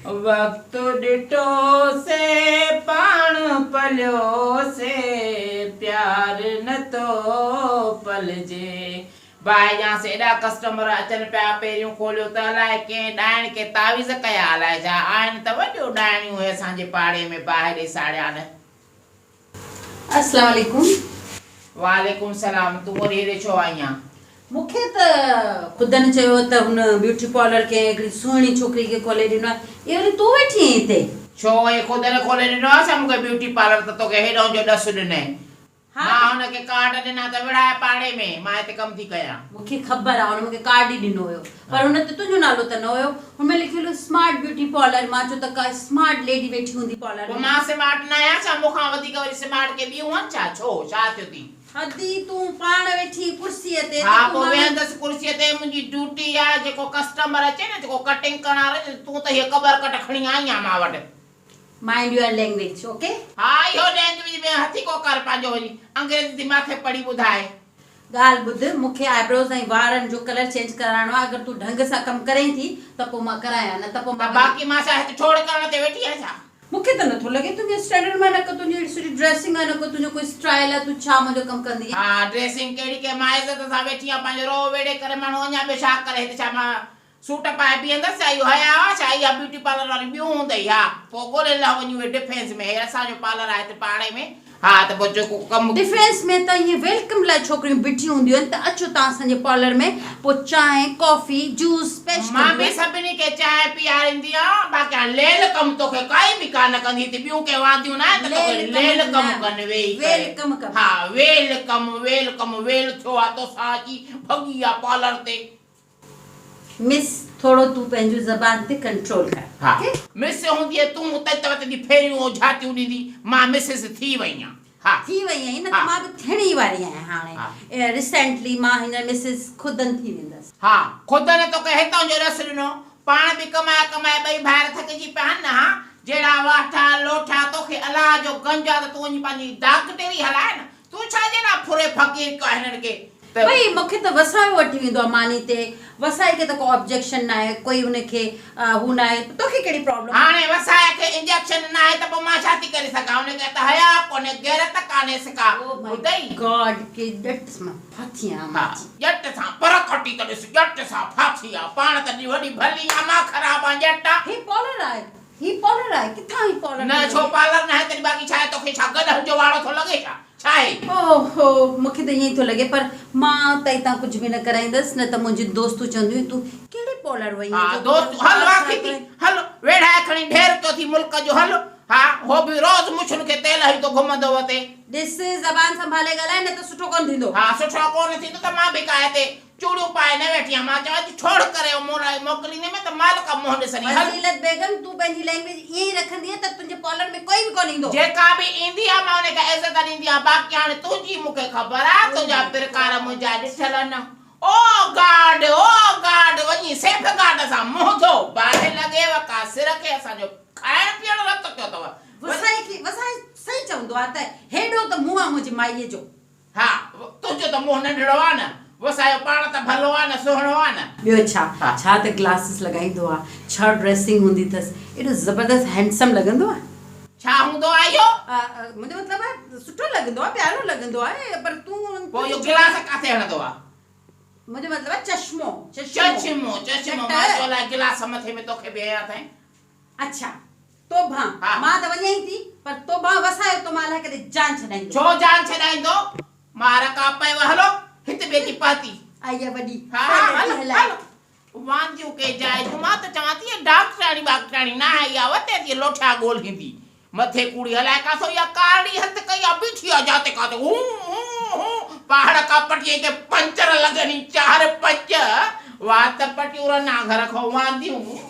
وقت ڏٺو سي پاڻ پليو سي پيار نه ٿو پلجي. باهه جان سي ايڏا ڪسٽمر اچن پيا پهريون کوليو ته الائي ڪنهن ڏائڻ کي تعويذ ڪيا الائي ڇا آهن ته وڏيون ڏائڻيون هي اسان جي پاڙي ۾ باهه ڏئي ساڙيان. السلام عليڪم. وعليڪم السلام تون وري هيڏي ڇو آئين آن. مون کي ته خدن چيو ته هن بيوٽي پارلر ڪنهن هڪڙي سهڻي ڇوڪري کي کولي ڏنو آهي اهي وري تون ويٺي آهين هتي. ڇو اهي خدن کولي ڏنو آهي ڇا مون کي بيوٽي پارلر ته توکي هيڏهون جو ڏس ڏنئي. مان هن کي ڪارڊ ڏنا ته وڙهاء پاڙي ۾ مان هتي ڪم ٿي ڪيان. مون کي خبر آ هن مون کي ڪارڊ ئي ڏنو هيو پر هن تي تنهنجو نالو ته نه هيو هن ۾ لکيل هيو اسمارٽ بيوٽي پارلر مان چيو ته ڪا اسمارٽ ليڊي ويٺي هوندي پارلر پوء ۾. مان سمارٽ نه آهيان ڇا مون کان وڌيڪ وري سمارٽ ڪي ٻيون هن ڇا ڇو ڇا ٿيو ٿي. ادي تون پاڻ ويٺي ڪرسيء تي ته ها تون پوء ماڻهن. ويهندس ڪرسيء تي منهنجي ڊيوٽي آ جيڪو ڪسٽمر اچي نه جيڪو ڪٽنگ ڪرڻ وارو اچي تون ته هيء ڪٻر ڪٽ کڻي آئي آن مان وٽ. Mind your language okay. ها اهو لينگويج ۾ هٿيڪو ڪر پنهنجو وڃي انگريزي ٿي مان کي پڙهي ٻڌائي. ڳالهه ٻڌ مون کي آئبروز ۽ وارن جو ڪلر چينج ڪرائڻو آهي اگر تون ڍنگ سان ڪم ڪرين ٿي ته پوء مان ڪرايان نه ته پوء ته مان وڃان. باقي مان ڇا هت ڇوڙ ڪرڻ تي ويٺي آهيان ڇا. مون کي ته نٿو لڳي تنهنجي اسٽينڊرڊ مان نه ڪو تنهنجي اهڙي سٺي ڊريسنگ آهي نه ڪو تنهنجو ڪو اسٽائل آهي تون ڇا منهنجو ڪم ڪندينء. ها ڊريسنگ ڪهڙي ڪنهن مان عزت سان ويٺي آهيان پنهنجو روهه ويڙهي ڪري ماڻهو اڃا ٻيو ڇا ڪري هت ڇا مان سوٽ پائي بيهندس ڇا اهو حياء آ ڇا اها بيوٽي پارلر واريون ٻيون هوندئي ها پوء ڳولي لهه وڃي اهي ڊفينس ۾ هي اسان جو پارلر آهي هتي پاڙي ۾ ها ته پوء جيڪو ڪم. ڊفينس ۾ ته ائين welcome لاء ڇوڪريون بيٺيون هونديون آهن ته اچو توهان اسان جي پارلر ۾ پوء چانهه ڪافي جوس پيش مان ڪنديون به آهن. سڀني کي چانهه پياريندي آهيان باقي هاڻي ليل ڪم توکي ڪائي به ڪانه ڪندي هتي ٻيون ڪي وانديون ناهن ته توکي ليل ڪم ليل ڪم نه ڪن ويهي ويل ڪري ڪم ڪم. ها ويل ڪم ويل ڪم ويل ٿيو آ توسان اچي ڀڳي آ پارلر تي. مس ٿورو تون پنهنجو زبان تي ڪنٽرول ڪر ها اوڪي. مس هوندينء تون ته ته وتندي ڦيريون ۽ جهاتيون ڏيندي مان مسز ٿي وئي آن ها. ٿي وئي آهين نه ته ها. مان به ٿيڻ ئي واري آهيان هاڻي ها. ريسينٽلي مان هينئر مسز خودن ٿي ويندس. ها خودن توکي هتان جو ڏس ڏنو پاڻ به ڪمائي ڪمائي ٻئي ڀائر ٿڪجي پيا آهن نه ها جهڙا واٺا لوٺا توکي الله جو گنج آ ته تون وڃي پنهنجي ڊاڪٽري هلاء نه تون ڇا جي لاء ڦري فقير ڪيو آهي هنن کي ته. ڀئي مون کي ته وسايو وٺي ويندو آهي ماني تي، وسائي کي ته ڪو آبجيڪشن ناهي، ڪوئي هن کي هو ناهي، توکي ڪهڙي پرابلم آهي؟ هاڻي وسائي کي انجيڪشن ناهي ته پوء مان ڇا ٿي ڪري سگهان، هن کي ته حياء ڪونهي، غيرت ڪانهيس ڪا، او مائي ٻڌئي؟ گاڊ ڪي ڄٽ سان ڦاٿي آهيان ها مان جي. ڄٽ سان پر ڪٽي ته ڏس ڄٽ سان ڦاٿي آ، پاڻ ته وڏي ڀلي آ، مان خراب آن ڄٽ آ. هي پالر آهي، هي پالر آهي، ڪٿان هي پالر نه ٿو ڇو لڳي؟ پالر ناهي تڏهن باقي ڇا آهي توکي ڇا گڏهن جو واڙو ٿو لڳي ڇا؟ ڇا آهي؟ اوهو مون کي ته ائين ئي ٿو لڳي پر مان ته هتان ڪجهه به نه ڪرائيندس نه ته منهنجون دوستون چونديون تون ڪهڙي پالر وئي آهين ها جو دوست تون هل ڇا واکي ٿي ڪرائين. هل ويڙهائي کڻي ڍير ڪيو ٿي ملڪ جو هل ها هو به روز مڇن کي تيل هڻي ٿو گهمندو وتي. ڏس زبان سنڀالي ڳالهائي نه ته سٺو ڪونه ٿيندو. ها سٺو ڪونه ٿيندو ته مان به ڪا هتي چوڙيون پائي نه ويٺي آهيان، مان چوان ٿي ڇوڙ ڪري او مون لاء موڪليندين ۾ ته مالڪ منهن ڏسندي هل. فضيلت بيگم تون پنهنجي لينگويج ائين ئي رکندينء ته تنهنجي پارلر ۾ ڪوئي به ڪونه ايندو. جيڪا به ايندي آ مان ان کي عزت ڏيندي آهيان باقي هاڻي تنهنجي مون کي خبر آ تنهنجا پرڪار منهنجا ڏٺل نه. او گاڊ او گاڊ وڃي سيف گارڊ سان منهن ڌو باهه لڳيو ڪا سر کي اسان جو کائڻ پيئڻ رت ڪيو اٿو. وسائي کي وسائي صحيح چوندو آ ته هيڏو ته منهن آ منهنجي مائيء جو. ها، تنهنجو ته منهن ننڍڙو آ نه، وسايو پاڻ ته ڀلو آ نه، سهڻو آ نه. ٻيو ڇا، ڇا ته گلاسز لڳائيندو آ، ڇا ڊريسنگ هوندي اٿس، ايڏو زبردست هينڊسم لڳندو آ. ڇا هوندو آ اهو؟ منهنجو مطلب آهي سٺو لڳندو آ، پيارو لڳندو آهي، پر تون. پوء اهو گلاس ڪاٿي هڻندو آ؟ منهنجو مطلب آهي چشمو، چشمو. چشمو، چشمو، مان چيو الائي گلاس مٿي ۾ توکي به هنيا اٿائين. اڇا توبهان، ها. مان ته وڃان ئي ٿي، پر توبهان وسايو تو مان الائي ڪڏهن جان ڇڏائيندو. ڇو جان ڇڏائيندو؟ مار ڪا پيو هلو، هت به اچي پهتي. آئي آ وڏي، ها پهلي ها ٿي هل هلائي. هل. وانديون ڪي جاء جون، مان ته چوان ٿي هيء ڊاڪٽرياڻي ٻاڪٽرياڻي ناهي، اها وتي ٿي لوٺيا ڳولهيندي. مٿي ڪوڙي الائي ڪاٿو اها ڪارڙي هٿ ڪئي آ، بيٺي آ جاتي ڪاٿي هون هون هون، پهاڙ ڪا پٽيء کي پنچر لڳني، چار پنج وات پٽيون رنا گهر کان وانديون.